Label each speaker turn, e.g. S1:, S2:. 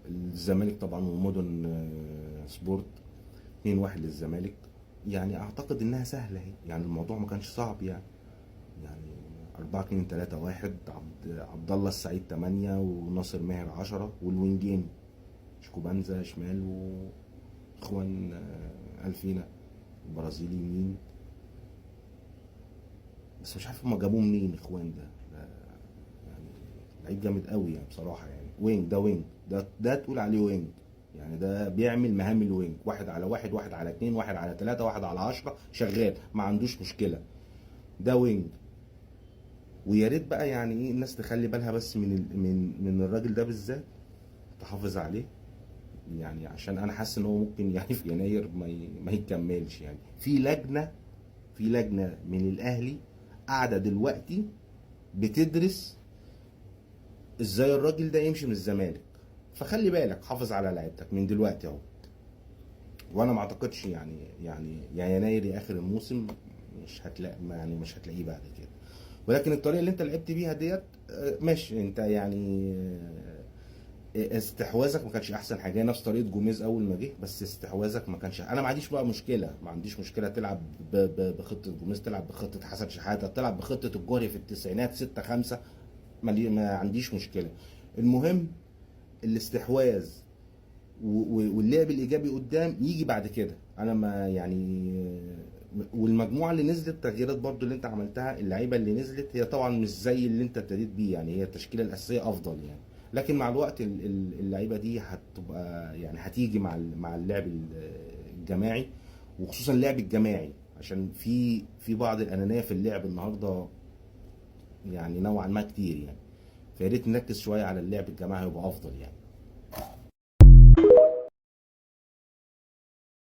S1: الزمالك طبعا ومدن سبورت 2-1 للزمالك. يعني اعتقد انها سهلة اهي، يعني الموضوع ما كانش صعب يعني. يعني 4-2-3-1، عبد الله السعيد 8 وناصر ماهر 10، والوينجين شيكوبانزا شمال واخوان الفينا البرازيلي يمين. بس مش عارف هما جابوه منين اخوان ده يعني لعيب جامد قوي يعني بصراحة. يعني wing، ده wing، ده تقول عليه wing يعني، ده بيعمل مهام ال wing، 1 على 1، 1 على 2، 1 على 3، 1 على 10، شغال ما عندوش مشكلة، ده wing. ويا ريت بقى يعني ايه الناس تخلي بالها بس من الراجل ده بالذات، تحافظ عليه يعني، عشان انا حاسس ان هو ممكن يعني في يناير ما يكملش يعني. في لجنة من الاهلي قاعدة دلوقتي بتدرس ازاي الراجل ده يمشي من الزمالك، فخلي بالك، حافظ على لعيبتك من دلوقتي اهو. وانا ما اعتقدش يعني يا يناير يا اخر الموسم مش هتلاقي، يعني مش هتلاقيه بعد كده. ولكن الطريقة اللي انت لعبت بيها ديت، ماشي، انت يعني، استحواذك ما كانش احسن حاجة، نفس طريقه جوميز اول ما جه، بس استحواذك ما كانش. انا ما عنديش بقى مشكلة، ما عنديش مشكلة تلعب بخطه جوميز، تلعب بخطه حسن شحاته، تلعب بخطه الجوهري في التسعينات 6-5، ما عنديش مشكلة. المهم الاستحواذ واللعب الايجابي قدام يجي بعد كده. انا ما يعني، والمجموعة اللي نزلت، التغييرات برضو اللي انت عملتها، اللعيبة اللي نزلت هي طبعا مش زي اللي انت ابتديت بيه يعني، هي التشكيلة الاساسية افضل يعني، لكن مع الوقت اللعيبة دي هتبقى يعني هتيجي مع اللعب الجماعي، وخصوصا اللعب الجماعي، عشان في بعض الانانية في اللعب النهارده يعني نوعا ما كتير يعني، فيا ريت نركز شوية على اللعب الجماعي هيبقى افضل يعني.